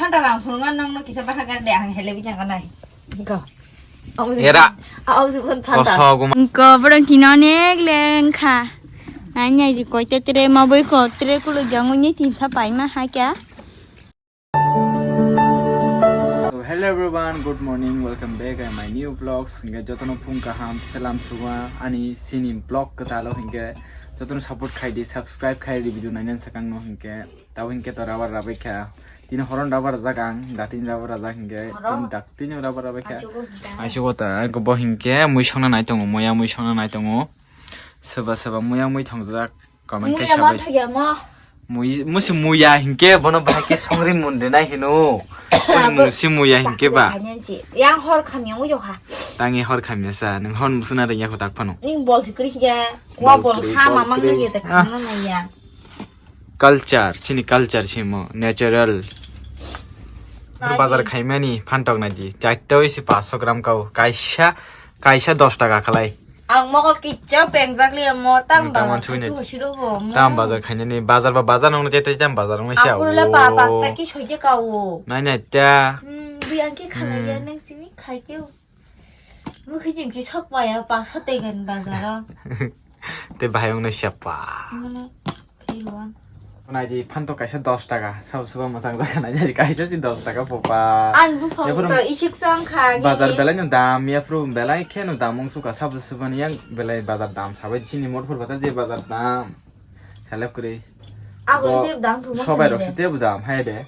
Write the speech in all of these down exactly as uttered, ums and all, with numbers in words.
Phanta bang phunukma nokno kisa bahagar de ang hele bijang kanai. Go. Era. Aw, si phun phanta. Koso guma. Ko borong tino nek lengkha. Nai nai di koi te tre ma boi ko tre kulo jang ni tin sa pai ma ha kya. So, hello everyone, good morning, welcome back in my new vlogs. Hingke jotono phung kaham, salam suwa, ani sini vlog ketalo hingke jotono support khai di, subscribe khai di, video nainan sakang no hingke. Tabo hingke to rubber rabai kha. Tini horon rubber rajak ang, datin rubber rajak hingke. Horon? Tini datin rubber rabai kha. Achugo hingke. Achugo ta, ko bo hingke mui songna nai tongo, moya mui songna nai tongo. Soba soba moya mui thongjak, comment khe Muya sabai. Ma thagya mo. Mui, musi muya hingke bono bahai khe songri mun rinai hino. Mui musi muya hingke ba. Kanya si. Yang hor khamya mo yokha. Tangi hor khamya sa, nung hor musuna ringya ko tak phano. Ning bol sikri ya. Wa bol kri, ha bol mamang kri. Ye ta khamna na ya. Culture, sini culture simo, natural. Bazar khaimani phantok nai di, chaitoi si paanch sho gram kau, kaisa, kaisa dos taka khalai. Ang mokol kicha pengjak liya mo, tam bazar khai tu siro bo mo. Tam bazar khainani, bazar ba bazar nongna chaitoi tam bazar nongna sia. Apurla pa pasta ki soike kau. Nai nai ta. Hmm, bi ang ki khalai ya nang simi khai keu. Mukhe jing chi sok maya pa sote gan bazaro. Te bahai wngno siya pa. Mane, iwan. Nai di phantok kaisa dos taka. Sab suba mwchang jaga nai di kaisa si dos taka popa. Ang buphang to isik sang kha. Bazar belai no dam ya phru belai khe no dam wng suka sab suba ni yang belai bazar dam sabai chini Motopur bazar je bazar dam. Salep kwrwi. Abo bo tep dam thuma sobai khani rok de. Se tep dam hai de.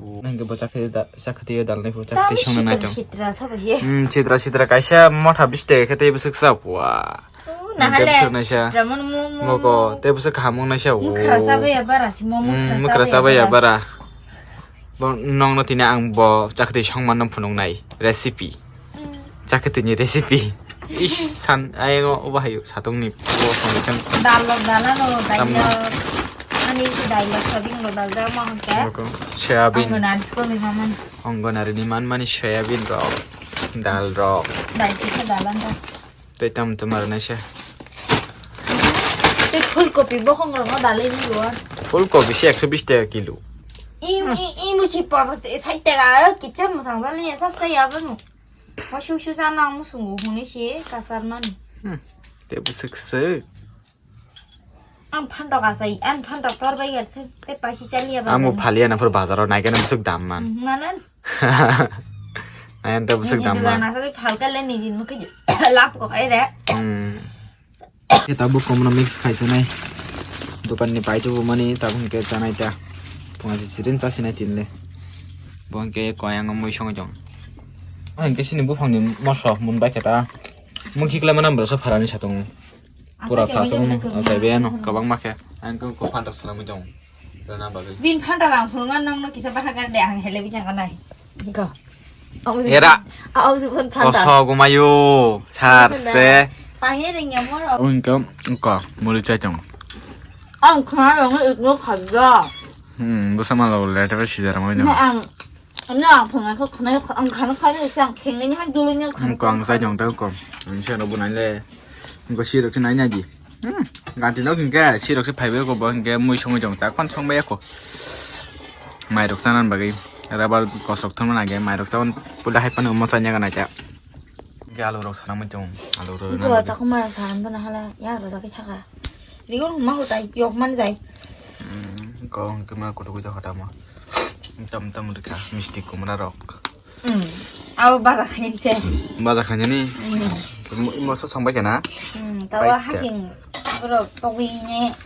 Nang bo chakhe da, chakhe tei dal nai phu chakhe song nai tong. Sitra sobai ye. Hmm, sitra sitra kaisa motha biste khe tei bwswk sa pua. Oh, nang tei nahale bwswk naisa. Sitra mon mo mo. Moko tei bwswk kaham wng naisa. Mukra sabai ya bara si mo mukra sabai ya bara. Bo nongno tini ang bo chakhe tei song manno phunuk nai recipe. Chakhe tini recipe. Ish, san, ayengo, obo hayo, satungni, obo songni chang. Dal rok dala no, dal rok. Ani si dal rok, sabing rok dal rok, mo hangke. Boko, soyabin. Angonari school ni maman. Angonari ni man mani soyabin rok, dal rok. Dal kisa dal anta. Tei tam tumar naisa. Tei full copy bokhong rok no dalai ni rwan. Full copy si ekso bish taka kilo. Im, i, imu si ponchas te, sait taka, kicha musang jali ya, sab sa ya banu. Wasu wasu sana ang musungo huni si kasar mani. Hmm. Te bwswk swk. Ang phantok asai, ang phantok tor bai ger the, te paisi chali ya. Ang bo bazar. Phaliya na phur bazaro nai kena bwswk dam man. Mhm, manan. Nai ang te bwswk dam man. Niji dugan asai phal kale niji mukhe lap ko khai re. Hmm. Khe tabuk komno mix khai sanai. Dukan ni pai tubu mani tabuk hingke chanai ta. Phunga si chirin cha sinai tinle. Bo hingke koyang mui songwi jong. Hingke sini buphang ni moso mun bai khe ta. Mung khiklai mana borok sa pharani satung. Pura asai thasung khe asai be ano kwbang ma khe. Ang khe ko phantok salamwi jong. Rana bagwi. Bin phantok ang phunukma nokno kisa bahagar de ang hele bijang kanai. Go. Era. Aw si phun phantok. Koso gumayo sar se. Pangye ring ya moro. Ang khe ko muri chai tong. Ang khna rong ikno khajja. Hmm, busa malo letter sijar mo. Ang Ani ang phunga khe khwnai ang khana kha de sang khengni ha dulu ni khana. Ko ang sai jong ta ko. Ang sai no bunai le. Ko sirok se nai nai di. Hmm. Ganti no kingke sirok se phaibe ko bo hingke mui songwi jong ta kon songbai ko. Mai rok chanan bagwi. Rabar kosok thon na ge mai rok chaban puda hai pano mo chanya gana cha. Hingke alu rok sana mui tong. Alu rok. Ko ta ko mai rok sana bana hala ya ro ta ke thaka. Rigon huma hutai yok man jai. Hmm, ko hingke ma kutu kutu hota mo. Tam tam rikha misti kumra rok. Hmm. Abo baja khainse. Baja khainani? Hmm. Mo-, moso songbai kena? Hmm, tawa hasing borok togwi ne.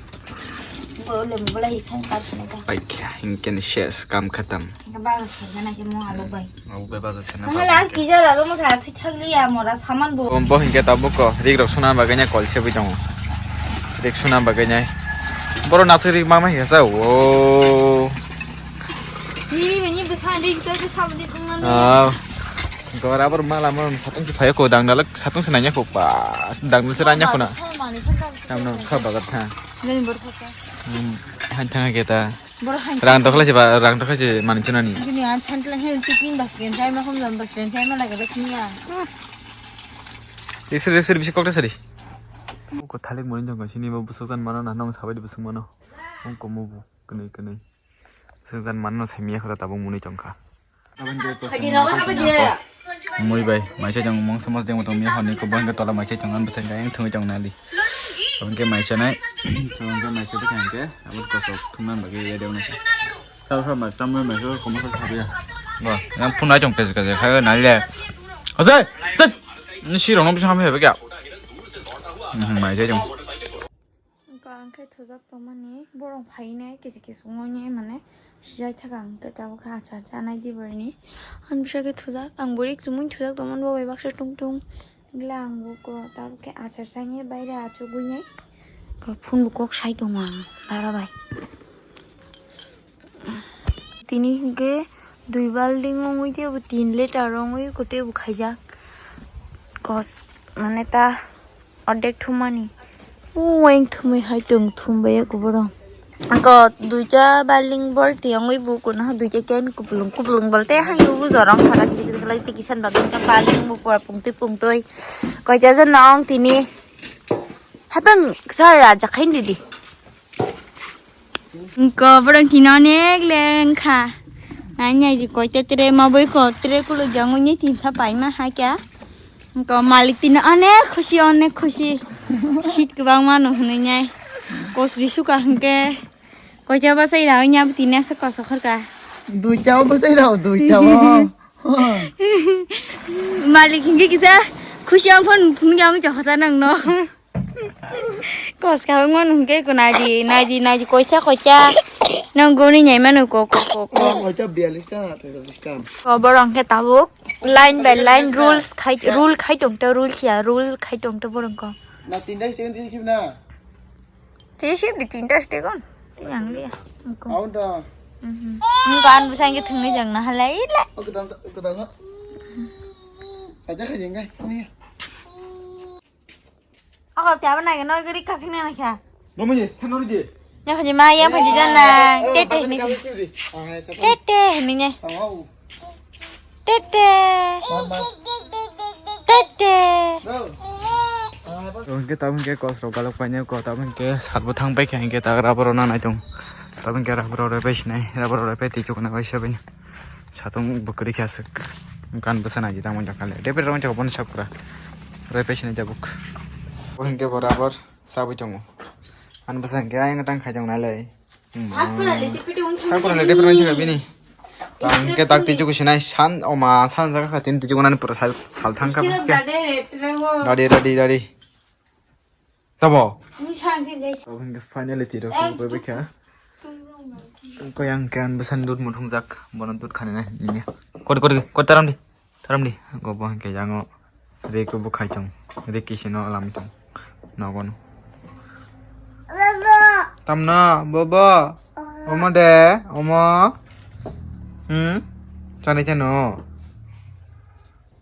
Bo lem bolai khain kar sene ta. Pai khe, hingke ni ses, kam khatam. Baja khainani ke mo alo bai. Abo bai baja sena. Hala kija la mo sa thai thak liya mora saman bo. Bo hingke tabuk ko, rik rok suna bagwi ne kol sebwi tongo. Rik suna bagwi ne. Boro nasik rik mama hingsa o. Ni bini bwsa ring tei bwsa bini kungmani. Ah. Gora bor mala mo satung se phai ko dang dalak satung se nanya ko pa. Dang se ranya ko na. Tamno kha bagat tha. Bini bor kha. Hmm, han thang ke ta. Bor han. Rang tokla se ba, rang tokla se mani chunani. Bini an chan tla hen tikin bas gen sai ma khom bas den sai ma lage bas ni ya. Isir isir bisi kokta sari. Ko thalik mo jong sini mo busuk tan mano na nong sabai busuk mano. Ong ko mo bu. Kwnwi kwnwi. Sengjan manno saimia khoro tabuk mwnwi tongkha. Mui bai maisai tong mong somos deng tong mi honi ko bangke tola maisai tong an bwsai dayang thungwi tong nali. Abangke maisa nai. Abangke maisa de kangke abot kosok thumna bagwi ya deuna. Sab sab mai tamma mai so komo sa sabiya. Bo yang phunai tong pes kaje khaga nali le. Ose, set. Ni sirong no bisang hamhe ba kya. Maisai tong. Wngkha ang khe thujak tongmani, borok phainai kisi kisi wngwi mane sijai thaka ang khe tabuk khe achar chanai di boroni. Ang bisa khe thujak, ang bo rik chumui thujak tongmani bo bai baksa tung tung. Bwle ang bo ko tabuk khe achar changye baire achugwi nai. Ko phone bo kok sai tongo ang dara bai. Tini hinkhe dui balding wngwi tei bo tin litre wngwi kotwi bo khaijak. Kos mane ta ordek thumani. Uweng thumwi hai tong thumbai ya kuburo. Ko duita balding bol tiyangwi bo kono duita ken kupulung kupulung bolte hai bo jorong khara kiri kiri khlai tiki san bagwi ka balding bo pura pungtwi pungtwi. Koita jon nong tini. Hapang sara jakhain didi. Ko borok tino onek lengkha. Nai nai di koita tere ma boi ko tere kulo jango ni tin sa pai ma ha kya. Ko malik tino onek khusi onek khusi. Sit kwbang mano hwnwi nai. Kosri suka hwnkhe. Koita bwsai rao nya tini asa koso khorka. Duita o bwsai rao duita o. Malik hwnkhe kisa khusi ang phone phunukya wngwi tongkha ta nangno. Koska wngmano hwnkhe ko naidi naidi naidi koita koita. Nang goni nyaimano ko ko ko ko. Koita biyalish ta na taisallish ta. Ko borok hwnkhe tabuk line by line rules khai rule khai tongto rule siya rule khai tongto borok ko. Na tinta stage tisi khibna. Tisi di tinta stage on. Yang dia. Aun ta. Engko an bwsai hwnkhe thwngwi jang na halai le. Oke dang oke dang. Aja khai jeng kai. Ni. Ako tiaba nai no gari ka phina na kha. Romo je, thano je. Ya phaji ma ya phaji jana. Tete ni. Tete ni ne. Tete. Tete. Hingke tabuk hingke kosrok balok paine ko tabuk hingke salbo thang paikha hingke ta rubber rok nanai tong tabuk hingke rubber rok repai sinai rubber rok repai twi chukna bai sabai. Satung bwkrwi khe aswk. Gan bwsa nai di tamo jakha le. Debri rong chakha bono sakura. Roi paisini jabuk. Bo hinkhe bo rubber sabwi tongo. Ani bwsa hinkhe ayang tang khai tong nai le. Hmm. Sakura le debri rong chakha bini. Tang hinkhe tak twi chuku sinai san oma san jaka kha tin twi chuku nani pura sal sal thang kha. Ready, ready, ready. Tabo? Ang sangkhe dai. Tabo hingke finally tiro ko bai kha. Ko yang kan besan dud muthung jak, bono dud khani nai nini. Kodi, kodi, kodi taram di. Taram di. Go bo hingke yango. Re ko bo khai tong. Re kisi no alam tong. Nogo no. Tamna, bobo. Omo de, omo. Hmm? Chani chano.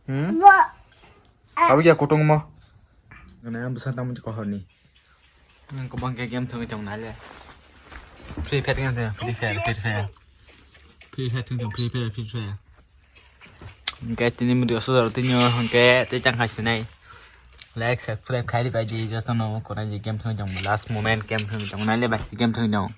Hmm? Abo ya kutung mo. Gana yang besar tamu cek horni. Yang kebang kayak game thong thong nale. Free Fire game thong, Free Fire, Free Fire. Free Fire thong thong, Free Fire, Free Fire. Hingke tini video so jaro tini hingke tei tang khai sinai. Like, subscribe khai ribai di joto no kona je game thong thong last moment game thong thong nale bai game thong thong.